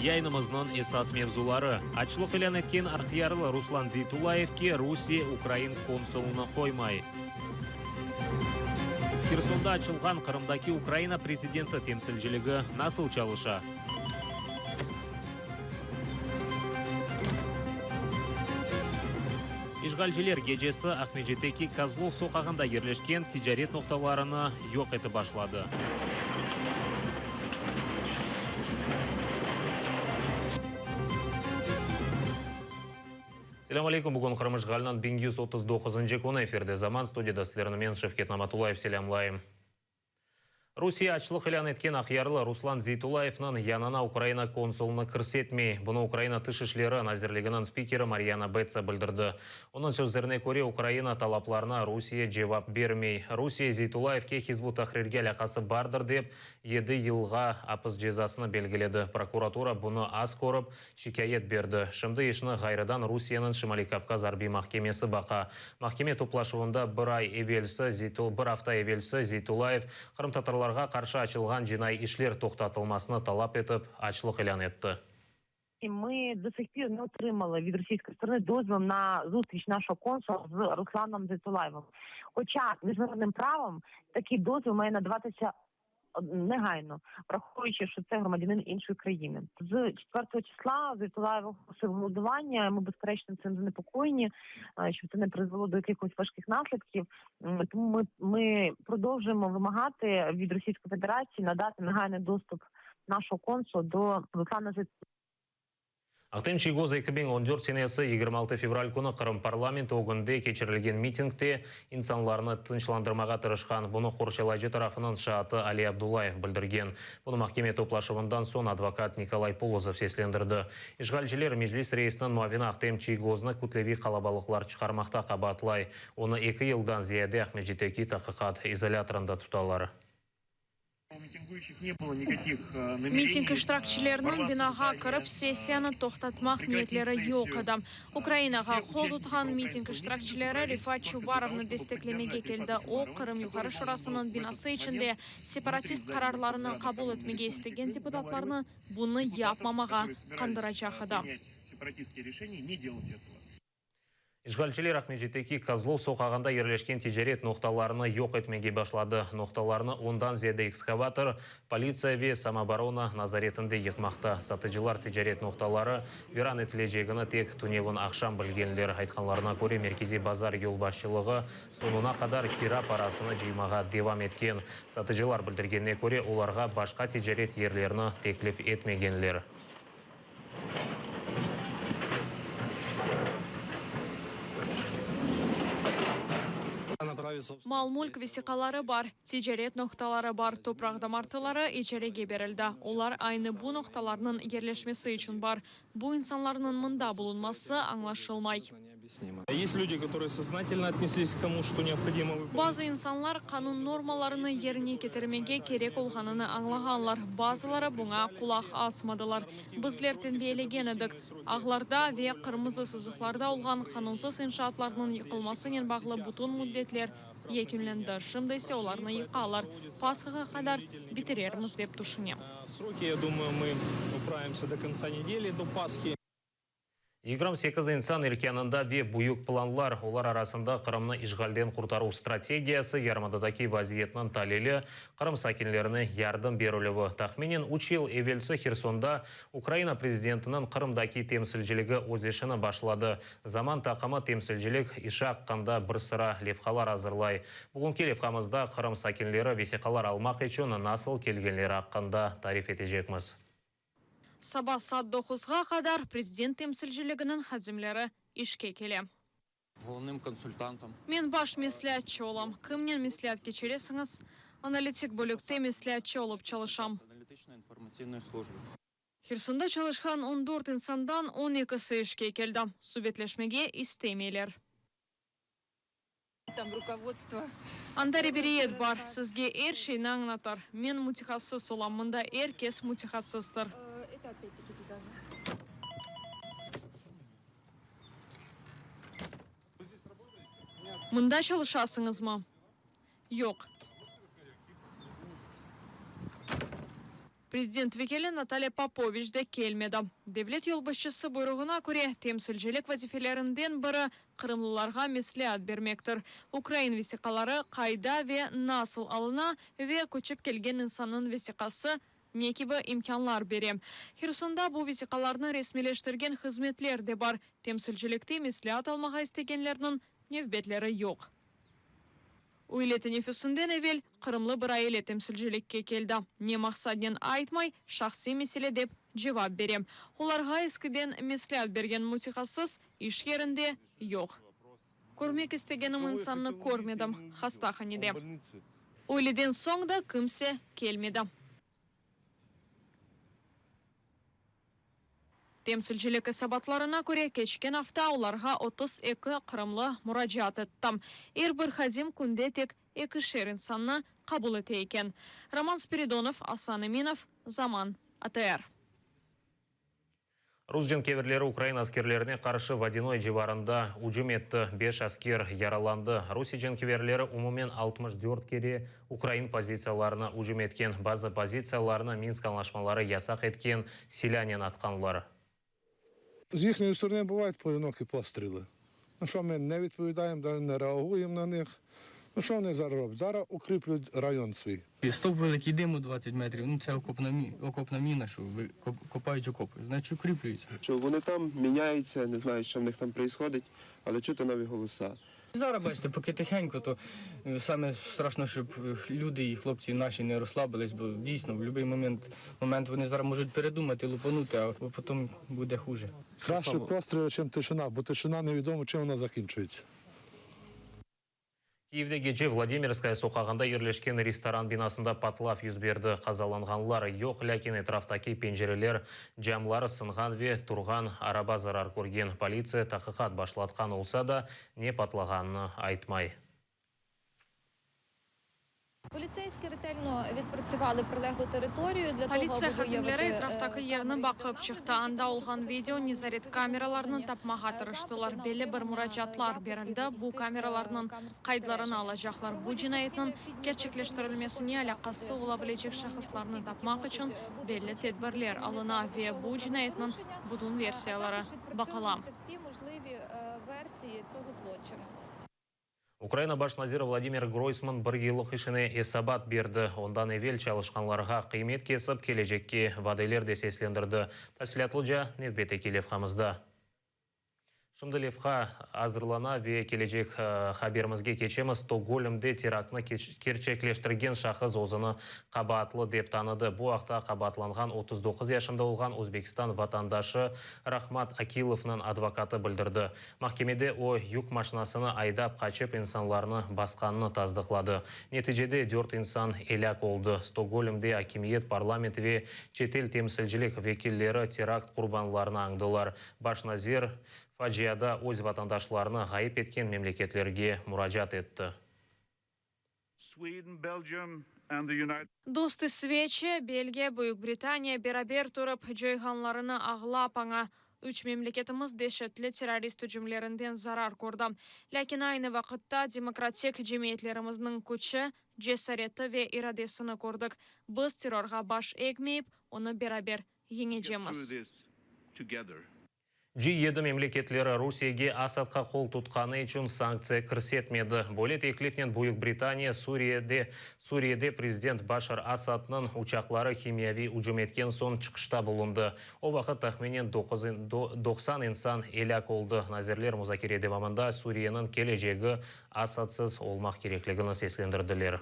Yayınımıznıñ esas mevzuları, Açlıq ilân etken aqyarlı Ruslan Zeytullayevke Rusiye ukrain konsulını qoymay. Hersonda açılğan Qırımdaki Ukraina prezidenti temsilciligi nasıl çalışa? İşğalciler gecesi Aqmescitteki Kozlov soqağında yerleşken ticaret noqtalarını yoq etip başladı. Selâm aleyküm, bugün Qırım işğaliniñ 1139-ncı künü, efirde Zaman, studiyada sizlerni men, Şevket Namatullayev, selâmlayım. Rusiye açlıq ilân etken aqyarlı Ruslan Zeytullayevniñ yanına Ukraina konsulını kirsetmey. Bunı Ukraina Tış işleri nazirliginiñ spikeri Maryana Betsa bildirdi. Onıñ sözlerine köre, Ukraina talaplarına Rusiye cevap bermey. Rusiye Zeytullayevke Hizb ut-Tahrirge alâqası bardır dep, yedi yılğa apis cezasını belgiledi. Prokuratura bunı az körip, Şikâyet berdi. Şimdi işni ğayrıdan Rusiyeniñ Şimaliy Kavkaz arbiy mahkemesi baqa. Mahkeme toplaşuvında bir ay evelsi Zeytul bir afta evelsi Zeytullayev qırımtatarlarğa qarşı açılğan cinaiy işler toqtatılmasını talap etip, açlıq ilân etti. Негайно, враховуючи, що це громадянин іншої країни. З четвертого числа Зейтулаєв оголосив голодування, ми, безперечно, цим занепокоєні, щоб це не призвело до якихось важких наслідків. Тому ми, ми продовжуємо вимагати від Російської Федерації надати негайний доступ нашого консула до Руслана Зейтулаєва. Ahtem Çiygoz 2014 senesi 26 fevral künü Qırım parlamenti ögünde keçirilgen mitingde insanlarnı tınçlandırmağa tırışqan. Bunı qorçalayıcı tarafınıñ şaatı Ali Abdullayev bildirgen. Bunı mahkeme toplaşuvından soñ advokat Nikolay Polozov seslendirdi. İşğalciler Meclis reisiniñ muavini Ahtem Çiygoznı kütleviy qalabalıqlar çıqarmaqta qabaatlay. Onı eki yıldan ziyade Aqmescitteki taqiqat izolâtorında tutalar. Miting iştirakçileriniñ binağa kirip, sessiyanı toqtatmaq niyetleri yoq edi. Ukrainağa qol tutqan miting iştirakçileri Refat Çubarovnı desteklemege keldi, o, Qırım Yuqarı Şurasınıñ binası içinde separatist qararlarını qabul etmege istegen deputatlarnı bunı yapmamağa qandıracaq edi. İşğalciler Aqmescitteki Kozlov soqağında yerleşken ticaret noqtalarını yoq etmege başladı. Noqtalarnı ondan ziyade ekskavator, politsiya ve samooborona nazaretinde yıqmaqta. Satıcılar ticaret noqtaları viran etilecegini tek tünevin aqşam bilgenler. Aytqanlarına köre, Merkeziy bazar yolbaşçılığı soñuna qadar kira parasını cıymağa devam etken. Satıcılar bildirgenine köre, olarğa başqa ticaret yerlerini teklif etmegenler. Mal-mülk vesiqaları bar, ticaret noqtaları bar, topraq damartıları icarege berildi, olar aynı bu noqtalarnıñ yerleşmesi içün bar. Bu insanlarnıñ mında bulunması añlaşılmay. Bazı insanlar qanun normalarını yerine ketirmege kerek olğanını añlağanlar, bazıları buña qulaq asmadılar. Bizler tenbiyelegen edik, ağlarda ve qırmızı sızıqlarda olğan qanunsız inşaatlarnıñ yıqılmasınen bağlı bütün müddetler yekünlendi, şimdi ise olarnı yıqalar. Pashağa qadar bitirermiz, dep tüşünem. 28 insan erkânında ve büyük planlar, olar arasında Qırımnı işğalden qurtaruv strategiyası, yarımadadaki vaziyetniñ talili, Qırım sakinlerine yardım berilüvi. Tahminen üç yıl evelsi Hersonda Ukraina prezidentiniñ Qırımdaki temsilciligi öz işini başladı. Zaman taqımı temsilcilik işi aqqında bir sıra levhalar azırlay. Bugünki levhamızda Qırım sakinleri vesiqalar almaq içün nasıl kelgenleri aqqında tarif etecekmiz. Saba saat doquzğa qadar prezident temsilciliginiñ hadimleri işke kele. Men baş mesleatçı olam. Kimnen mesleat keçiresiñiz? Analitik bölükte mesleatçı olıp çalışam. Hersonda çalışqan on dört insandan on ekisi işke keldi. Subetleşmege istemeyler. Anda reberiyet bar, sizge er şeyni añlatır. Men mütehassıs olam, mında er kes mütehassıstır. Mında çalışasıñızmı? Yoq. Prezident vekili Natalya Popoviç de kelmedi. Devlet yolbaşçısı buyruğına köre, temsilcilik vazifelerinden biri, qırımlılarğa mesleat bermektir. Ukrain vesiqaları qayda ve nasıl alına ve köçip kelgen insannıñ vesiqası ne kibi imkânlar bere? Hersonda bu vesiqalarnı resmiyleştirgen hızmetler de bar. Temsilcilikte mesleat almağa istegenlerniñ nevbetleri yoq. Üyle teneffüsinden evel qırımlı bir aile temsilcilikke keldi. Ne maqsadnen aytmay, şahsiy mesele dep cevap bere. Olarğa eskiden mesleat bergen mütehassıs iş yerinde yoq. Körmek istegenim insannı körmedim, hastahanede. Üyleden soñ da kimse kelmedi. Temsilcilik esabatlarına köre, keçken afta olarğa 32 qırımlı muracaat etti. Er bir hadim künde tek ekişer insannı qabul ete eken. Roman Spiridonov, Asan Eminov, Zaman, ATR. Rus cenkeverleri ukrain askerlerine qarşı Vodânoye civarında ücüm etti, beş asker yaralandı. Rusiye cenkeverleri umumen 64 kere ukrain pozitsiyalarına ücüm etken, bazı pozitsiyalarnı Minsk añlaşmaları yasaq etken silânen atqanlar. З їхньої сторони бувають поодинокі постріли. На що ми не відповідаємо, навіть не реагуємо на них. Ну що вони зараз роблять? Зараз укріплюють район свій. Стовп великий диму 20 метрів, ну це окопна, мі- окопна міна, що ви- коп- копають окопи, значить укріплюються. Що вони там міняються, не знаю, що в них там відбувається, але чути нові голоса. Зараз, бачите, поки тихенько, то е, саме страшно, щоб е, люди і хлопці наші не розслабились, бо дійсно в будь-який момент, момент вони зараз можуть передумати, лупанути, а потім буде хуже. Краще постріли, ніж тишина, бо тишина невідомо, чим вона закінчується. Kyivde gece Vladimirskaya soqağında yerleşken restoran binasında patlav yüz berdi. Qazalanğanlar yoq, lâkin etraftaki pencereler camları sınğan ve turğan araba zarar körgen. Politsiya taqiqat başlatqan olsa da, ne patlağanını aytmay. Поліцейські ретельно відпрацювали прилеглу територію для того, Politsiya аби hadimleri виявити е, etraftaki yerni камери baqıp çıqtı. відеонагляду, Anda які olğan можуть бути video встановлені nezaret відповідно kameralarını встановлені, tapmağa е, tırıştılar. запити на Belli bir отримання muracaatlar записів berildi. із Bu цих, е, kameralarnıñ камер qaydlarını спостереження. alacaqlar. Bu Проводяться всі cinayetniñ необхідні оперативно-розшукові kerçekleştirilmesine заходи alâqası з ola метою bilecek встановлення şahıslarnı осіб, які tapmaq можуть, içün е, бути belli причетні до tedbirler вчинення alına цього ve bu cinayetniñ правопорушення. bütün Е, А versiyaları також baqıla. відпрацьовуються всі можливі е, версії цього злочину. Ukraina baş naziri Vladimir Groysman bir yıllıq işine esabat berdi. Ondan evel çalışqanlarğa qıymet kesip kelecekke vadeler de seslendirdi. Tafsilâtlıca nevbetteki levhamızda. Şimdi levha azırlana ve kelecek haberimizge keçemiz. Stokgolmde teraktnı kerçekleştirgen şahıs özüni qabaatlı dep tanıdı. Bu aqta qabaatlanğan 39 yaşında olğan Özbekistan vatandaşı Rahmat Akilovnıñ advokatı bildirdi. Mahkemede o yük maşinasını aydap qaçıp insanlarnı basqanını tasdıqladı. Neticede 4 insan elâk oldı. Stokgolmde akimiyet, parlament ve çetel temsilcilik vekilleri terakt qurbanlarını añdılar. Baş nazir faciada öz vatandaşlarını ğayıp etken memleketlerge muracaat etti. Sweden, Belgium, and the United Dost İsveçiya, Belgiya, Büyük Britaniya beraber turıp coyğanlarını ağlap aña. Üç memleketimiz deşetli terrorist ücümlerinden zarar kördi. Lâkin aynı vaqıtta demokratik cemiyetlerimizniñ küçü, cesareti ve iradesini kördik. Biz terrorğa baş egmeyip, onı beraber get through yeñecekmiz. this together. G7 memleketleri Rusiyege Asadqa qol tutqanı içün sanktsiya kirsetmedi. Böyle teklifnen Büyük Britaniya Suriyede, Suriyede prezident Başar Asadnıñ uçaqları himiyaviy ücüm etken soñ çıqışta bulundı. O vaqıt tahminen 90 insan elâk oldı. Nazirler muzakere devamında Suriyeniñ kelecegi Asadsız olmaq kerekligini seslendirdiler.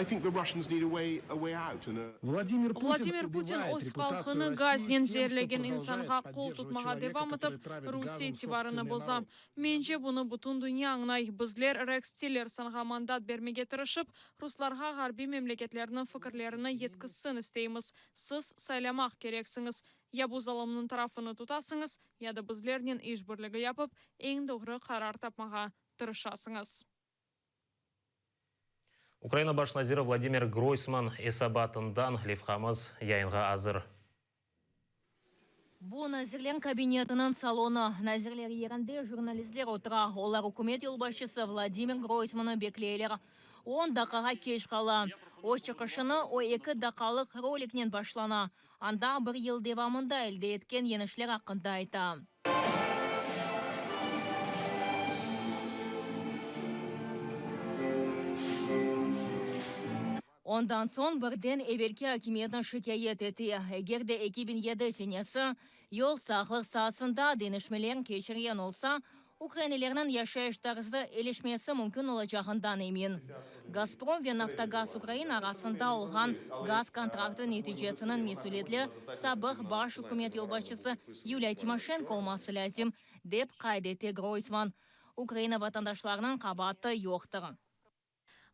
I think the Russians need a way, a way out and a... Vladimir Putin, Vladimir Putin убивает öz репутацию halqını России gaznen тем, что zeerlegen продолжает insanğa qol поддерживать tutmağa человека, devam который etip, травит Rusiye газом itibarını собственный boza. народ. Mence bunı bütün dünya añlay. Bizler Rex Tillersonğa mandat bermege tırışıp, ruslarğa ğarbiy memleketlerniñ fikirlerini yetkizsin isteymiz. Siz saylamaq kereksiñiz. Ya bu zalımnıñ tarafını tutasıñız, ya da bizlernen işbirligi yapıp, eñ doğru qarar tapmağa tırışasıñız. Ukraina baş naziri Vladimir Groysman esabatından levhamız yayınğa azır. Bu Nazirler kabinetiniñ salonı. Nazirler yerinde jurnalistler otura. Olar ükümet yolbaşçısı Vladimir Groysmannı bekleyler. 10 daqiqağa keç qala. Öz çıqışını o eki daqqalıq roliknen başlana, anda bir yıl devamında elde etken yeñişler aqqında ayta. Ondan soñ birden evelki akimiyetni şikâyet ete, eger de 2007 senesi yol sağlıq saasında deñişmeler keçirgen olsa, ukrainlilerniñ yaşayış tarzı elişmesi mümkün olacağından emin. Gazprom ve Naftogaz Ukraina arasında olğan gaz kontraktı neticesiniñ mesüliyetli sabıq baş ükümet yolbaşçısı Yuliya Timoşenko olması lâzim, dep qayd ete Groysman. Ukraina vatandaşlarınıñ qabaatı yoqtır.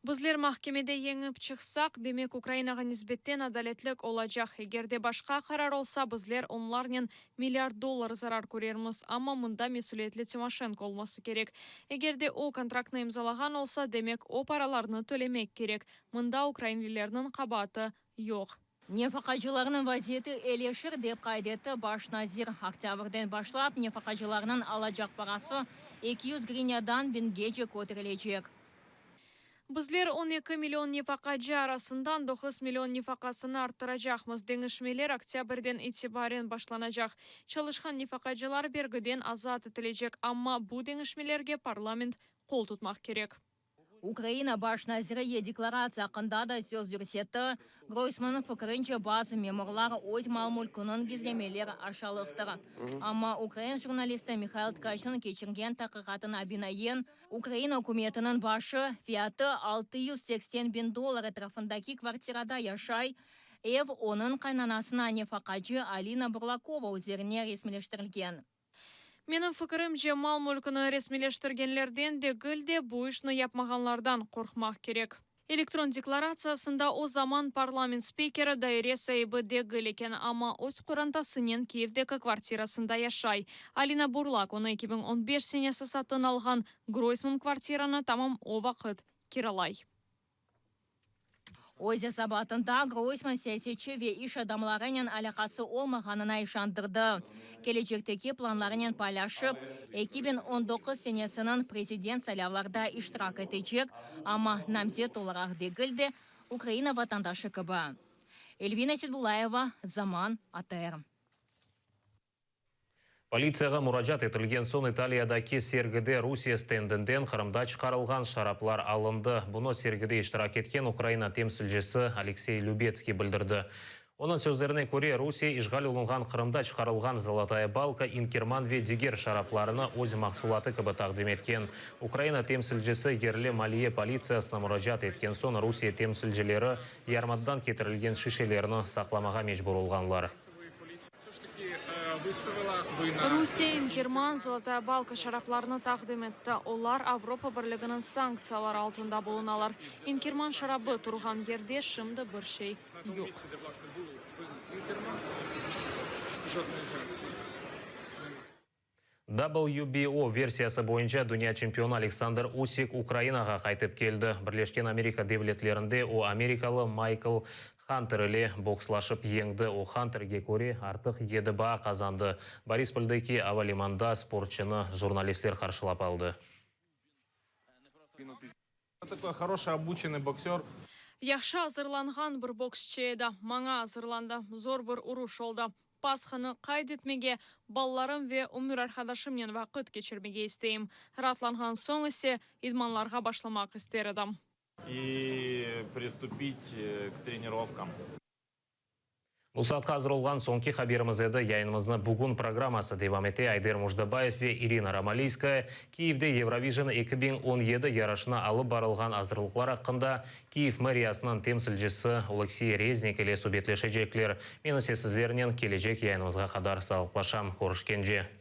Bizler mahkemede yeñip çıqsaq, demek Ukrainağa nisbetten adaletlik olacaq. Eger de başqa qarar olsa, bizler onlarnen milliard dollar zarar körermiz. Amma mında mesüliyetli Timoşenko olması kerek. Eger de o, kontraktnı imzalağan olsa, demek o paralarnı tölemek kerek. Mında ukrainlilerniñ qabaatı yoq. Nefaqacılarnıñ vaziyeti eleşir, dep qayd etti baş nazir. Oktâbrden başlap nefaqacılarnıñ alacaq parası 200 grivnâdan biñgece köterilecek. Bizler 12 million nefaqacı arasından 9 million nefaqasını arttıracaqmız. Deñişmeler oktâbrden itibaren başlanacaq. Çalışqan nefaqacılar bergiden azat etilecek, amma bu deñişmelerge parlament qol tutmaq kerek. Ukraina baş naziri e-deklaratsiya aqqında da söz yürsetti. Groysmannıñ fikirince, bazı memurlar öz mal-mülküniñ gizlemeleri aşalıqtır. Amma ukrain jurnalisti Mihail Tkaçnıñ keçirgen taqiqatına binaen, Ukraina ükümetiniñ başı fiyatı 680 biñ dollar etrafındaki kvartirada yaşay, ev onıñ qaynanasına nefaqacı Alina Burlakova üzerine resmileştirilgen. Menim fikirimce, mal-mülküni resmiyleştirgenlerden degil de, bu işni yapmağanlardan qorqmaq kerek. Elektron deklaratsiyasında o zaman parlament spikeri daire saibi degil eken, amma öz qorantasınen Kiyevdeki kvartirasında yaşay. Alina Burlak onı 2015 senesi satın alğan, Groysman kvartiranı tamam o vaqıt kiralay. Öz esabatında Groysman siyasetçi ve iş adamlarınen alâqası olmağanına işandırdı. Kelecekteki planlarınen paylaşıp, 2019 senesiniñ prezident saylavlarda iştirak etecek, amma namzet olaraq degil de, Ukraina vatandaşı kibi. Elvina Seydbullayeva, Zaman, ATR. Politsiyağa muracaat etilgen soñ İtaliyadaki sergide Rusiye stendinden Qırımda çıqarılğan şaraplar alındı. Bunı sergide iştirak etken Ukraina temsilcisi Aleksey Lübetskiy bildirdi. Onıñ sözlerine köre, Rusiye işğal olunğan Qırımda çıqarılğan Zolotaya balka, İnkerman ve diger şaraplarını öz mahsulatı kibi taqdim etken. Ukraina temsilcisi yerli maliye politsiyasına muracaat etken soñ Rusiye temsilcileri yarımadadan ketirilgen şişelerni saqlamağa mecbur olğanlar. Rusiye İnkerman, Zolotaya balka şaraplarını taqdim etti. Olar Avropa Birliginiñ sanktsiyaları altında bulunalar. İnkerman şarabı turğan yerde şimdi bir şey yoq. WBO versiyası boyunca dünya çempionı Aleksandr Usik Ukrainağa qaytıp keldi. Birleşken Amerika Devletlerinde o amerikalı Maykl Hanter ile bokslaşıp yeñdi. O Hanterge köre artıq yedi baa qazandı. Borispoldeki ava limanında sportçunı jurnalistler qarşılap aldı. Yahşı azırlanğan bir boksçı edi. Maña azırlandı. Zor bir uruş oldı. Pashanı qayd etmege, balalarım ve ömür arqadaşımnen vaqıt keçirmege isteyim. Raatlanğan soñ ise idmanlarğa başlamaq ister edim. İ pristupit k trenirovkam. Bu saatqa azır olğan soñki haberimiz edi. Yayınımıznı Bugün programması devam ete. Ayder Mujdabayev ve İrina Romaliyskaya Kiyevde Eurovision 2017 yarışına alıp barılğan azırlıqlar aqqında Kiyev meriyasınıñ temsilcisi Oleksiy Reznik ile subetleşecekler. Men ise sizlernen kelecek yayınımızğa qadar sağlıqlaşam. Körüşkence.